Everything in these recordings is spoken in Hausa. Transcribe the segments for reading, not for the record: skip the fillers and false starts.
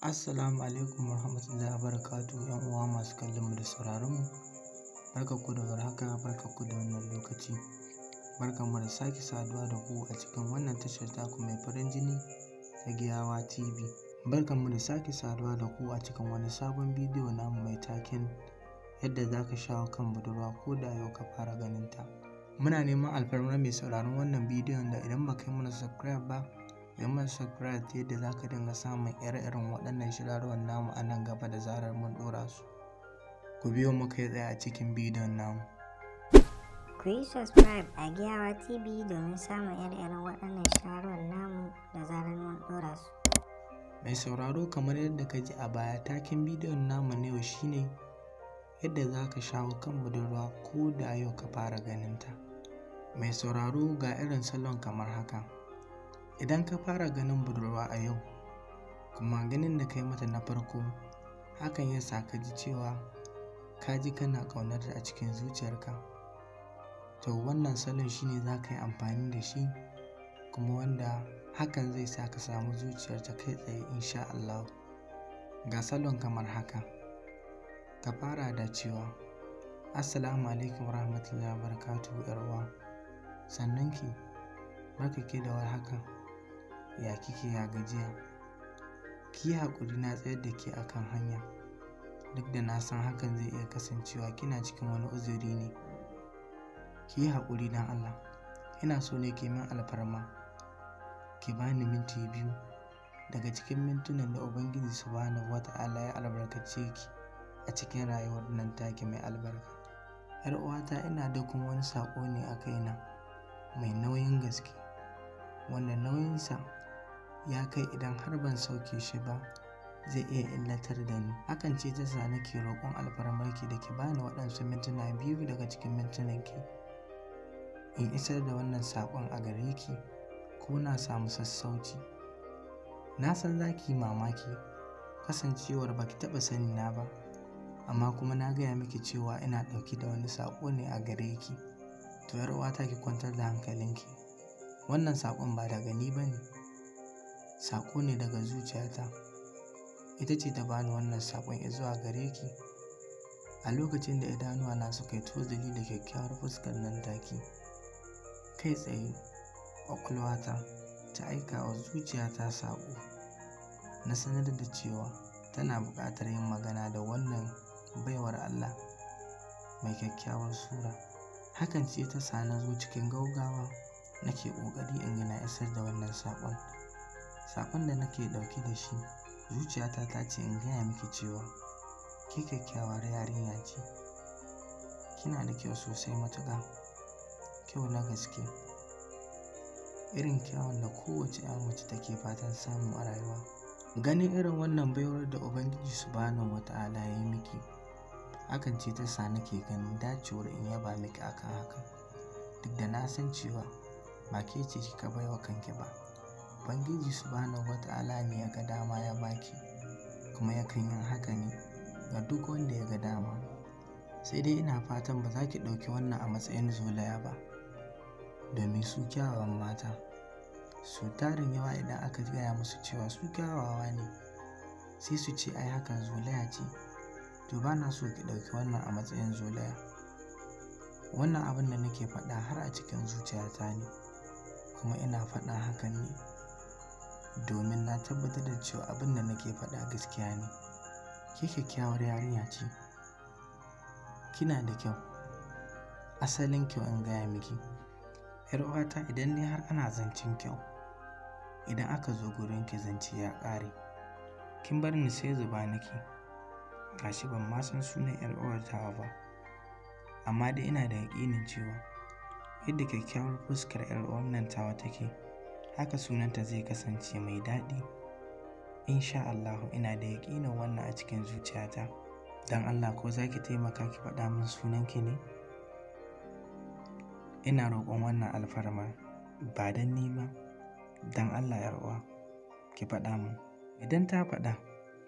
Assalamu alaikum warahmatullahi wabarakatuh, ‘yan uwa masu kallon mu da sauraron mu. Barkanku da warhaka, barkanku da wannan lokaci. Barkanmu da sake saduwa da ku a cikin wannan tashar taku mai farin jini ta Giyawa TV. Barkanmu da sake saduwa da ku a cikin wani sabon bidiyo namu mai taken yadda za ka shawo kan budurwa ko da yau ka fara ganin ta. Muna neman alfarmar mai sauraron wannan bidiyon da idan ba ka yi mana subscribe ba, ka yi mana subscribe ta yadda za ka dinga samun ire-iren waɗannan shirarwan namu a nan gaba da zarar mun ɗora su. Ku biyo mu kai tsaye a cikin bidiyon namu. Ku yi subscribe a Giyawa TV domin samun ire-iren waɗannan shawarwar namu da zarar mun ɗora su. Mai sauraro, kamar yadda ka ji a baya, taken bidiyon namu na yau shine yadda za ka shawo kan budurwa ko da yau ka fara ganin ta. Mai sauraro, ga irin salon kamar haka. Idan ka fara ganin budurwa a yau, kuma ganin da ka yi mata na farko, hakan ya sa ka ji cewa ka ji kana ƙaunarta a cikin zuciyarka. To, wannan salon shine za ka yi amfani da shi, kuma wanda hakan zai sa ka samu zuciyarta kai tsaye, insha Allahu. Ga salon kamar haka. Ka fara da cewa, "Assalamu alaikum warahmatullahi wabarakatuhu, ‘yar uwa. Sannunki, barkanki da warhaka. Ya kike, ya gajiya? Ki yi haƙuri na tsayar da ke a kan hanya. Duk da na san hakan zai iya kasancewa kina cikin wani uzuri ne. Ki yi haƙuri don Allah. Ina so ne ki min alfarma. Ki ba ni minti 2 daga cikin mintunan da Ubangiji Subhanahu wa Ta'ala ya albarkace ki a cikin rayuwar nan taki mai albarka. ‘Yar uwata, ina da kuma wani saƙo ne a kaina mai nauyin gaske, wanda nauyinsa ya kai idan har ban sauke shi ba zai iya illatar da ni. Hakan ce ta sa nake roƙon alfarmarki da ki bani waɗansu mintuna 2 daga cikin mintunanki in isar da wannan saƙon a gare ki, ko na samu sassauci. Na san za ki yi mamaki kasancewar ba ki taɓa sani na ba, amma kuma na gaya miki cewa ina ɗauke da wani saƙo ne a gare ki. To, ‘yar uwata, ki kwantar da hankalinki. Wannan saƙon ba daga ni ba ne, saƙo ne daga zuciyata. Ita ce ta bani wannan saƙon izuwa gare ki. A lokacin da idanuwana suka yi tozali da kyakkyawar fuskar nan taki, kai tsaye ƙwaƙwalwata ta aika wa zuciyata saƙo na sanar da cewa tana buƙatar yin magana da wannan baiwar Allah mai kyakkyawar sura. Hakan ce ta sa na zo cikin gaugawa nake ƙoƙari in ga na isar da wannan saƙon. Saƙon da nake ɗauke da shi, zuciyata ta ce in gaya miki cewa ke kyakkyawar yarinya ce. Kina da kyau sosai matuƙa, kyau na gaske. Irin kyawun da kowace ‘ya mace take fatan samu a rayuwa. Ganin irin wannan baiwar da Ubangiji Subhanahu wa Ta'ala ya yi miki, hakan ce ta sa nake ganin dacewar in yaba miki akan hakan. Duk da na san cewa ba ke ce kika bai wa kanki ba. Ubangiji Subhanahu wa Ta'ala ne ya ga dama ya ba ki, kuma yakan yin haka ne ga duk wanda ya ga dama. Sai dai ina fatan ba za ki ɗauki wannan a matsayin zolaya ba, domin su kyawawan mata, su tarin yawa idan aka gaya musu cewa su kyawawa ne, sai su ce ai hakan zolaya ce. To, ba na so ki ɗauki wannan a matsayin zolaya. Wannan abin da nake faɗa har a cikin zuciyata ne, kuma ina faɗa hakan ne domin na tabbatar da cewa abin da nake faɗa gaskiya ne. Ke kyakkyawar yarinya ce. Kina da kyau. Asalin kyau, in gaya miki. ‘Yar uwata, idan dai har ana zancen kyau, idan aka zo gurinki zance ya ƙare. Kin bar ni sai zuba nake. Ga shi ban ma san sunan ‘yar uwar tawa ba. Amma dai ina da yaƙinin cewa yadda kyakkyawar fuskar ‘yar uwar nan tawa take, haka sunanta zai kasance mai daɗi. Insha Allahu, ina da yaƙinin wannan a cikin zuciyata. Don Allah, ko za ki taimaka ki faɗa min sunanki ne? Ina roƙon wannan alfarma ba don ni ba, don Allah, ‘yar uwa, ki faɗa min." Idan ta faɗa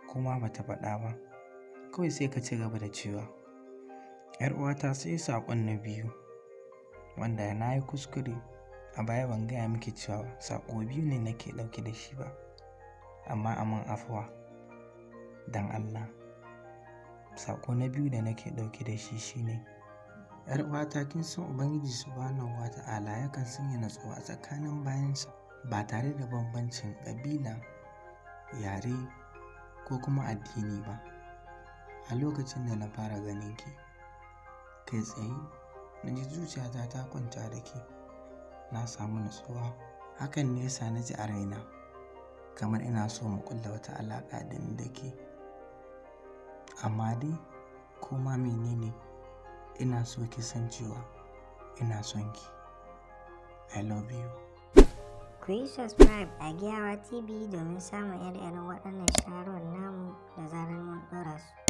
ko ma ba ta faɗa ba, kawai sai ka ci gaba da cewa, "'Yar uwata, sai saƙon na biyu, wanda na yi kuskure a baya ban gaya miki cewa saƙo 2 ne nake ɗauke da shi ba, amma a min afuwa. Don Allah. Saƙo na biyu da nake ɗauke da shi shine, ‘yar uwata, kin san Ubangiji Subhanahu wa Ta'ala yakan sanya natsuwa a tsakanin bayinsa ba tare da bambancin ƙabila, yare ko kuma addini ba. A lokacin da na fara ganin ki, kai tsaye na ji zuciyata ta kwanta da ke, na samu natsuwa. Hakan ne yasa na ji a raina kamar ina so mu ƙulla wata alaƙa da ni da ke. Amma dai koma menene, ina so ki san cewa ina son ki. I love you. Ku yi subscribe a Giyawa TV domin samun ire-iren waɗannan shawarwar namu da zarar mun ɗora su.